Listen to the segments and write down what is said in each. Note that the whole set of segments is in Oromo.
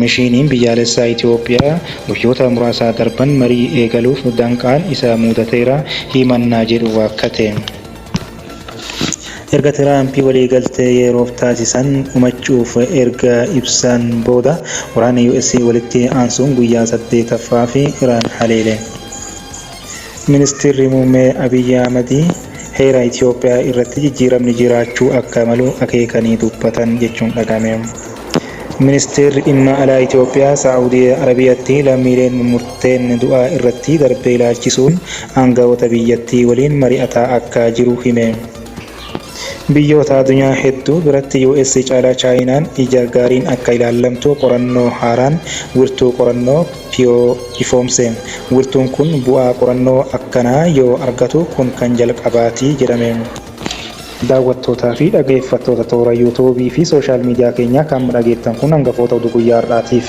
Komishiniin Biyyaalessaa Itoophiyaa guyyoota muraasa darban marii eegaluuf danqaan isa mudateera himannaa jedhu waakkate. Erga Tiraamp waliigaltee yeroof taasisan dhumachuuf erga ibsan booda waraanni US walitti aansuun guyyaa saddeetaffaaf Iraan haleele. Ministirri Muummee Abiyyi Ahmad heera Itoophiyaa irratti jijjiiramni jiraachuu akka malu akeekanii dubbatan jechuun dhagahame. Ministeerri Dhimma Alaa Itoophiyaa Saa'udii Arabiyaatti lammiileen murteen du'aa irratti darbe ilaalchisuun aangawoota biyyattii waliin mari'ataa akka jiru hime. Biyyoota addunyaa hedduu biratti US caalaa Chaayinaan ija gaariin akka ilaallamtu qorannoo haaraan Wirtuu Qorannoo Pew ifoomse. Wirtuun kun bu'aa qorannoo akkanaa yoo argatu kun kan jalqabaati jedhame. Daawwattootaa fi dhageeffattoota toora YouTube fi social media keenyaa kan dhageettan kun hangafoota oduu guyyaa har'aatiif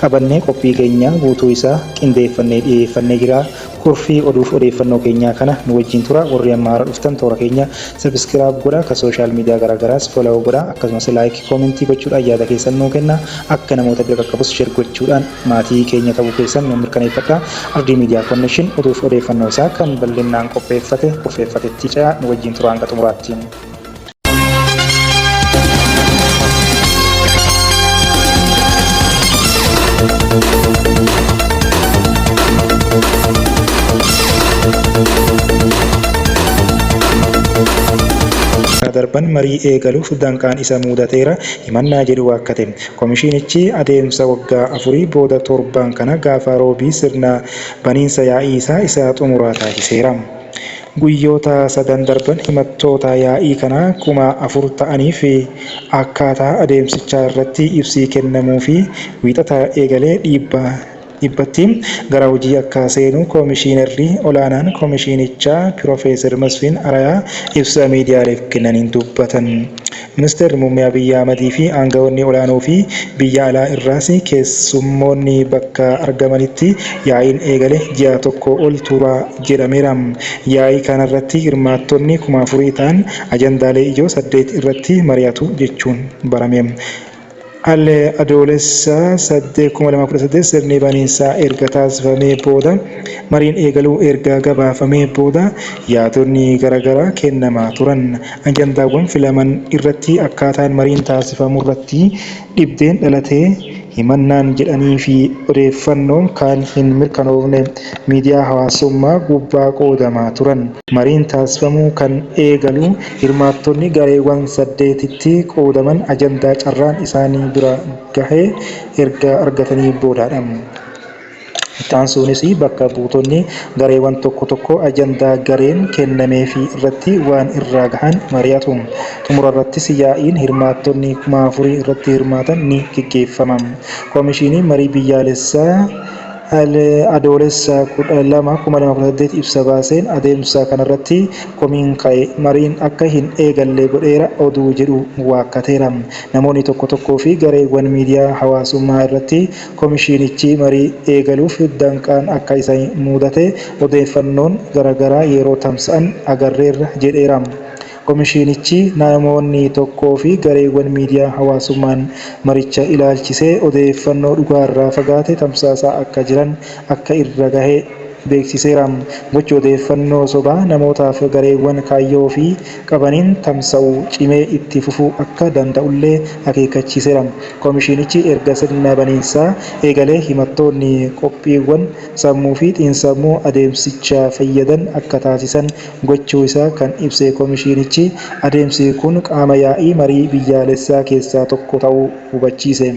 qabannee qophii keenya guutuu isaa qindeeffannee dhiyeeffannee jira. Kurfii oduuf odeeffannoo keenyaa kana nu wajjin tura. Warri amma haara dhuftan toora keenya subscribe godha, ka social media garaagaraas follow godha, akkasumas like, comment gochuudhaan yaada keessan nuu kenna. Akka namoota bira qaqqabus share gochuudhaan maatii keenya ta'uu keessan nu mirkaneeffadha. Ardii Media Connection oduuf odeeffannoo isaa kan bal'innaan qopheeffate kurfeeffatetti ce'a, nu wajjin tura hanga xumuraatti. Darban marii eegaluuf danqaan isa mudateera himannaa jedhu waakkate. Komishinichi adeemsa waggaa afurii booda torban kana gaafa Roobii sirna baniinsa yaa'ii isaa isa xumuraa taasiseera. Guyyoota sadan darban himattoota yaa'ii kanaa 4,000 ta'aniif akkaataa adeemsichaa irratti ibsi kennamuufii Wiixata eegalee dhiibba dhibbatti gara hojii akka seenu Komishiinarri Olaanaan Komishiinichaa Pirofeesar Masfin Arayaa ibsa miidiyaaleef kennaniin dubbatan. Ministeerri Muummee Abiyyi Ahmadii fi aanga'oonni olaanoo fi biyya alaa irraas keessummoonni bakka argamanitti yaa'iin eegale ji'a tokkoo ol tura jedhameera. Yaa'ii kanarratti hirmaattonni 4,000 ta'an ajandaalee ijoo 8 irratti mari'atu jechuun barame. Adoolessa 8, 2018 sirni baniinsaa erga taasifamee booda mariin eegaluu erga gabaafamee booda yaadonni garaagaraa kennamaa turan. Ajandaawwan filaman irratti akkaataan mariin taasifamurratti dhibdeen dhalatee himannaan jedhanii fi odeeffannoon kaan hin mirkanoofne miidiyaa hawaasummaa gubbaa qoodamaa turan. Mariin taasifamuu kan eegalu hirmaattonni gareewwan saddeetitti qoodaman ajandaa carraan isaan bira gahe erga argatanii boodaadha. Itti aansuunis bakka buutonni gareewwan tokko tokko ajandaa gareen kennameefii irratti waan irra gahan mari'atu. Xumurarrattis yaa'iin hirmaattonni 4,000 irratti hirmaatan ni geggeeffama. Komishiniin Marii Biyyaalessaa Adoolessa 12, 2018 ibsa baaseen adeemsa kanarratti komiin ka'e mariin akka hin eegalle godheera oduu jedhu waakkateera. Namoonni tokko tokkoo fi gareewwan miidiyaa hawaasummaa irratti Komishinichi marii eegaluuf danqaan akka isa mudate odeeffannoon garagaraa yeroo tamsa'an agarreerra jedheera. Komishinichi namoonni tokkoo fi gareewwan miidiyaa hawaasummaan maricha ilaalchisee odeeffannoo dhugaarraa fagaate tamsaasaa akka jiran akka irra gahe beeksiseera. Gochi odeeffannoo sobaa namootaaf gareewwan kaayyoo ofii qabaniin tamsa'u cimee itti fufuu akka danda'ullee akeekkachiiseera. Komishinichi erga sirna baniinsaa eegalee himattoonni qophiiwwan sammuu fi xiinsammuu adeemsicha fayyadan akka taasisan gochuu isaa kan ibse komishinichi, adeemsi kun qaama yaa'ii marii biyyaalessaa keessaa tokko ta'uu hubachiise.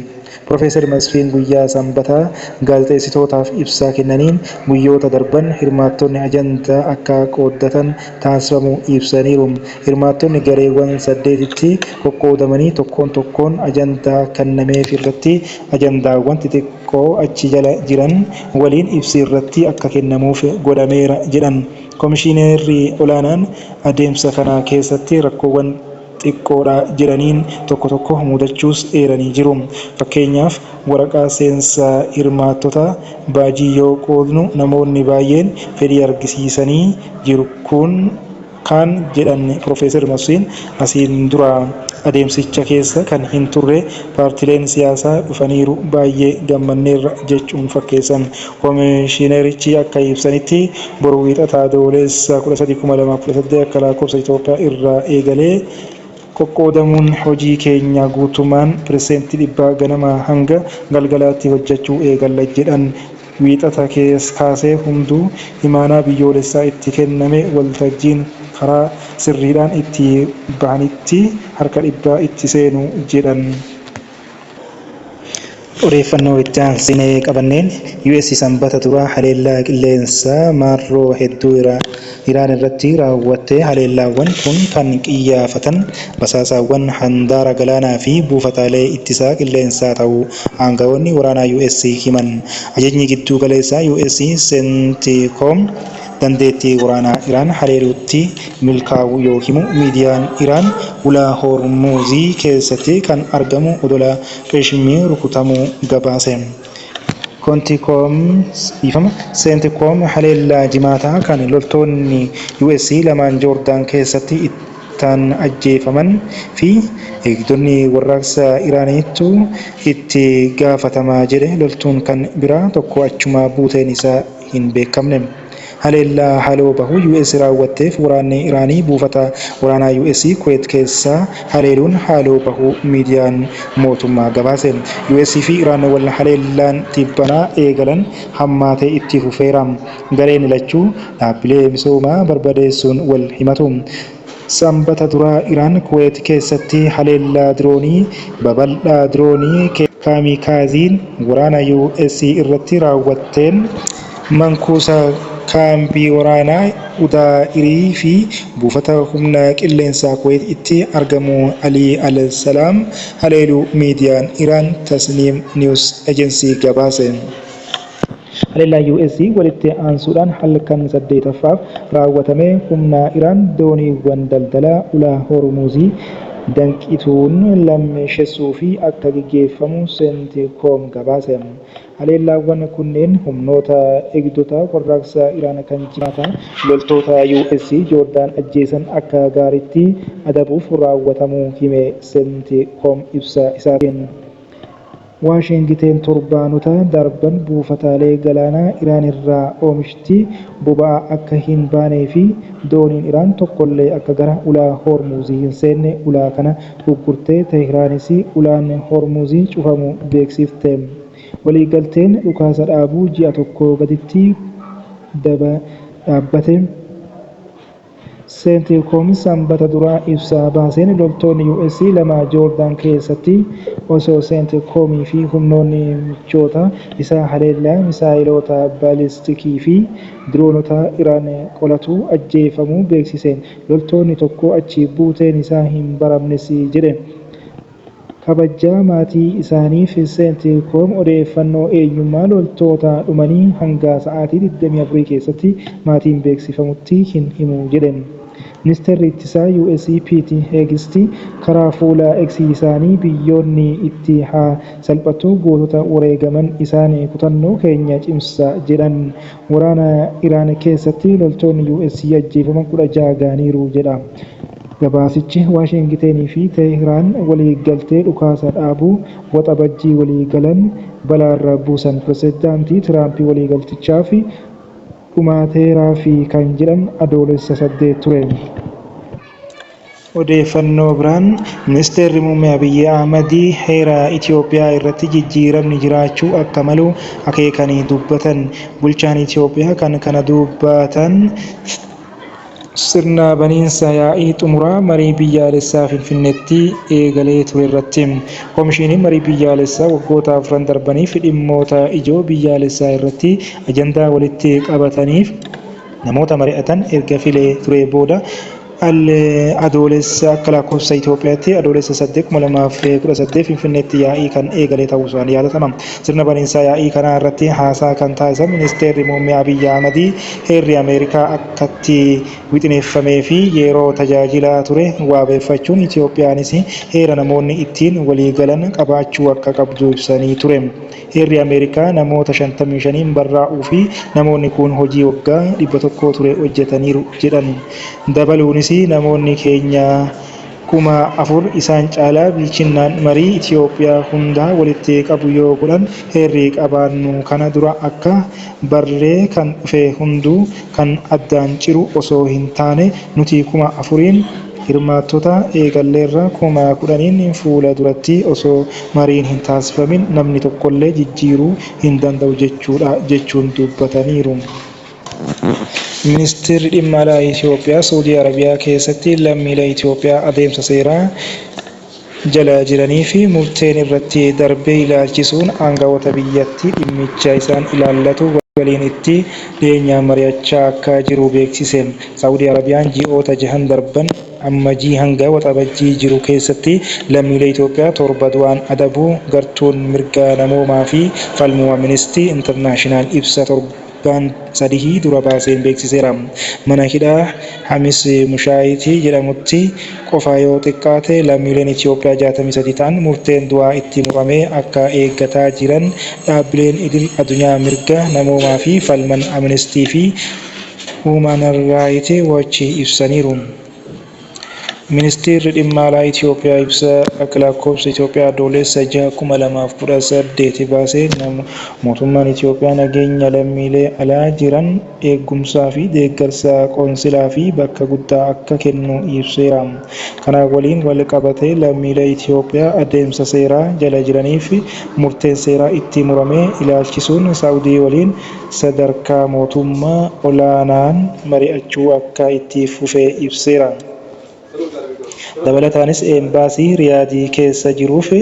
Pirofeesar Masfiin guyyaa Sanbataa gaazexeessitootaaf ibsa kennaniin guyyoota darban hirmaattonni ajandaa akka qooddatan taasifamuu ibsaniiru. Hirmaattonni gareewwan saddeetitti qoqqoodamanii tokkoon tokkoon ajandaa kennameefirratti ajandaawwan xixiqqoo achi jala jiran waliin ibsi irratti akka kennamuuf godhameera jedhan. Komishiinarri olaanaan adeemsa kana keessatti rakkoowwan xiqqoodha jedhaniin tokko tokko mudachuus eeranii jiru. Fakkeenyaaf waraqaa seensa hirmaattotaa, baajii yoo qoodnu namoonni baay'een fedhii argisiisanii jiru kun Kan jedhan Piroofeesar Masfiin, asiin dura adeemsicha keessa kan hin turre paartileen siyaasaa dhufaniiru, baay'ee gammanneerra jechuun fakkeessan. Komishinerichi akka ibsanitti, boru Wiixata Adoolessa 13, 2018 akka lakkoofsa Itoophiyaa irraa eegalee qoqqoodamuun hojii keenya guutummaan 100% ganamaa hanga galgalaatti hojjechuu eegalla jedhan. Wiixata kaasee hunduu imaanaa biyyoolessaa itti kenname waltajjiin karaa sirriidhaan itti bahanitti harka dhibbaa itti seenu jedhan. Odeeffannoo itti aansinee qabanneen, US Sanbata duraa haleellaa qilleensaa marroo hedduu Iraan irratti raawwatte. Haleellaawwan kun kan qiyyaafatan basaasaawwan handaara galaanaa fi buufataalee ittisaa qilleensaa ta'uu aangawoonni waraanaa US himan. Ajajni giddu galeessaa US CENTCOM dandeettii waraanaa Iraan haleeluutti milkaa'uu yoo himu, miidiyaan Iraan ulaa Hormuuzii keessatti kan argamu odola Qishmii rukutamuu gabaase. Kontiikoom ifama CENTCOM haleellaa Jimaataa kan loltoonni US lamaan Joordaan keessatti ittaan ajjeefaman fi eegdonni warraaqsa Iraaniitu itti gaafatamaa jedhe. Loltuun kan biraa tokko achuma buuteen isaa hin beekamne. Haleellaa haaloo bahuu US raawwatteef waraanni Iraanii buufata waraanaa US Kuweet keessaa haleeluun haaloo bahuu miidiyaan mootummaa gabaase. US fi Iraan wal haleellaan tibbanaa eegalan hammaatee itti fufeera. Gareen lachuu dhaabbilee misoomaa barbadeessuun wal himatu. Sanbata duraa Iraan Kuweet keessatti haleellaa diroonii babal'aa diroonii kaamikaaziin waraana US irratti raawwatteen mankuusa kaampii waraanaa Udaa'irii fi buufata humna qilleensaa Kuweet itti argamu Ali Al-Salaam haleeluu miidiyaan Iraan Tasniim News Agency gabaase. Haleellaa US walitti aansuudhaan halkan saddeetaffaaf raawwatame humna Iraan dooniiwwan daldalaa ulaa Hormuuzii danqituun lamshessuu fi akka gaggeeffamu CENTCOM gabaase. Haleellaawwan kunneen humnoota eegdota warraaqsa Iraan kan Jimaataa loltoota US Joordaan ajjeesan akka gaariitti adabuuf raawwatamuu hime CENTCOM ibsa isaatiin. Waashingiten torbaanota darban buufataalee galaanaa Iraan irraa oomishti boba'aa akka hin baanee fi dooniin Iraan tokkollee akka gara ulaa Hormuuzii hin seenne ulaa kana uggurtee, Teheraanis ulaan Hormuuzii cufamuu beeksifte. Waliigalteen dhukaasa dhaabuu ji'a tokko gaditti dhaabbate. CENTCOM Sanbata duraa ibsa baaseen loltoonni US lama Joordaan keessatti osoo CENTCOM fi humnoonni michoota isaa haleellaa misaayilota baalistikii fi diroonota Iraan qolatu ajjeefamuu beeksise. Loltoonni tokko achi buuteen isaa hin baramnes jedhe. Kabajaa maatii isaaniif CENTCOM odeeffannoo eenyummaa loltoota dhumanii hanga sa'aatii 24 keessatti maatiin beeksifamutti hin himu jedhe. Ministeerri ittisaa US Pete Hegseth karaa fuula X isaanii, biyyoonni itti haa salphatu, gootota wareegaman isaan kutannoo keenya cimsa jedhan. Waraana Iraan keessatti loltoonni US ajjeefaman 16 gahaniiru jedha. Gabaasichi Waashingitenii fi Teheraan waliigaltee dhukaasa dhaabuu Waxabajjii waliigalan balaarra buusan. Pireezidaantii Tiraamp waliigaltichaaf dhumaateeraa fi kan jedhan Adoolessa 8 ture. Odeeffannoo biraan, Ministeerri Muummee Abiyyi Ahmad heera Itoophiyaa irratti jijjiiramni jiraachuu akka malu akeekanii dubbatan. Bulchaan Itoophiyaa kan kana dubbatan sirna baniinsa yaa'ii xumuraa marii biyyaalessaa Finfinneetti eegalee ture irratti. Koomishiniin marii biyyaalessaa waggoota afran darbaniif dhimmoota ijoo biyyaalessaa irratti ajandaa walitti qabataniif namoota mari'atan erga filee ture booda Adoolessa akka lakkoofsa Itoophiyaatti Adoolessa 8, 2018 Finfinneetti yaa'ii kan eegale ta'uu isaan yaadatama. Sirna baniinsaa yaa'ii kanaa irratti haasaa kan taasisan Ministeerri Muummee Abiyyi Ahmad, heerri Ameerikaa akkatti wixineeffamee fi yeroo tajaajilaa ture wabeeffachuun Itoophiyaanis heera namoonni ittiin waliigalan qabaachuu akka qabdu ibsanii ture. Heerri Ameerikaa namoota 55n barraa'uu fi namoonni kun hojii waggaa 100 ture hojjetaniiru jedhan. Dabaluunis namoonni keenya 4,000 isaan caalaa bilchinaan marii Itoophiyaa hunda walitti qabu yoo godhan, heerri qabaannu kana dura akka barree kan dhufe hunduu kan addaan ciru osoo hin taane, nuti 4,000n hirmaattota eegalleerra, 10,000n fuula duratti osoo mariin hin taasifamin namni tokkollee jijjiiruu hin danda'u jechuudha jechuun dubbataniiru. Ministeerri dhimma alaa Itoophiyaa Saawudii Arabiyaa keessatti lammiilee Itoophiyaa adeemsa seeraa jala jiranii fi murteen irratti darbe ilaalchisuun aangawoota biyyattii dhimmicha isaan ilaallatu waliin itti dhiyeenyaan mari'achaa akka jiru beeksise. Saawudii Arabiyaan ji'oota jahan darban, Ammajii hanga Waxabajjii jiru keessatti lammiilee Itoophiyaa torba du'aan adabuu gartuun mirga namoomaa fi falmu Aministii Intarnaashinaal ibsa torbaan sadii dura baaseen beeksiseera. Mana hidhaa Hamis Mushaayit jedhamutti qofa yoo xiqqaate lammiileen Itoophiyaa 63 ta'an murteen du'aa itti muramee akka eeggataa jiran dhaabbileen idil addunyaa mirga namoomaa fi falman Aministii fi Human Rights Watch ibsaniiru. Ministeerri dhimma alaa Itoophiyaa ibsa akka lakkoofsa Itoophiyaa Adoolessa 6, 2018 baaseen, mootummaan Itoophiyaa nageenya lammiilee alaa jiran eegumsaa fi deeggarsa qoonsilaa fi bakka guddaa akka kennu ibseera. Kana waliin wal qabatee lammiilee Itoophiyaa adeemsa seeraa jala jiraniif murteen seeraa itti murame ilaalchisuun Saawudii waliin sadarkaa mootummaa olaanaan mari'achuu akka itti fufe ibseera. Dabalataanis Embaasii Riyaad keessa jiruufi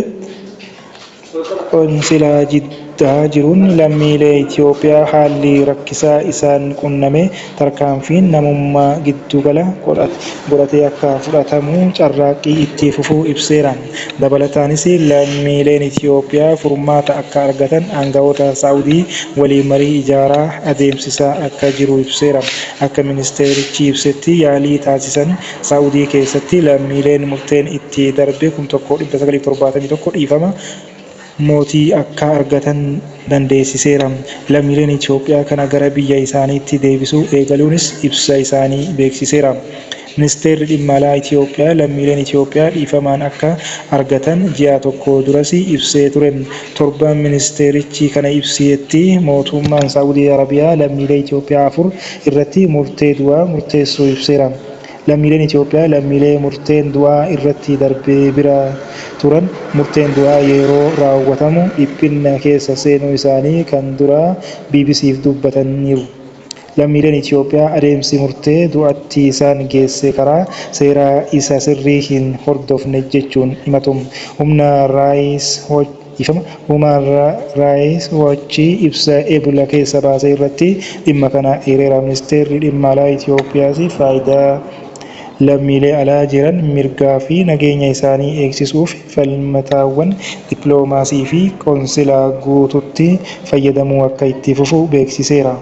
Qonsilaa Jiddaa jiruun lammiilee Itoophiyaa haalli rakkisaa isaan qunname tarkaanfiin namummaa giddugala godhate akka fudhatamu carraaqqii itti fufuu ibseera. Dabalataanis lammiileen Itoophiyaa furmaata akka argatan aangawoota Saawudii waliin marii ijaaraa adeemsisaa akka jiru ibseera. Akka ministeerichi ibsetti, yaalii taasisan Saa'udii keessatti lammiileen murteen itti darbe 1971 dhiifama mootii akka argatan dandeessiseera. Lammiileen Itoophiyaa kana gara biyya isaaniitti deebisuu eegaluunis ibsa isaanii beeksiseera. Ministeerri Dhimma Alaa Itoophiyaa lammiileen Itoophiyaa dhiifamaan akka argatan ji'a tokko duras ibsee ture. Torban ministeerichi kana ibsetti mootummaan Saa'udii Arabiyaa lammiilee Itoophiyaa afur irratti murtee du'aa murteessuu ibseera. Lammiileen Itoophiyaa lammiilee murteen du'aa irratti darbe bira turan murteen du'aa yeroo raawwatamu dhiphinna keessa seenuu isaanii kan duraa BBC'f dubbataniiru. Lammiileen Itoophiyaa adeemsi murtee du'aatti isaan geesse karaa seeraa isa sirrii hin hordofne jechuun himatu. Human Rights Watch ibsa Ebla keessa baase irratti dhimma kana eereera. Ministeerri Dhimma Alaa Itoophiyaas faayidaa lammiilee alaa jiran, mirgaa fi nageenya isaanii eegsisuuf falmaataawwan dippiloomaasii fi qonsilaa guutuutti fayyadamuu akka itti fufu beeksiseera.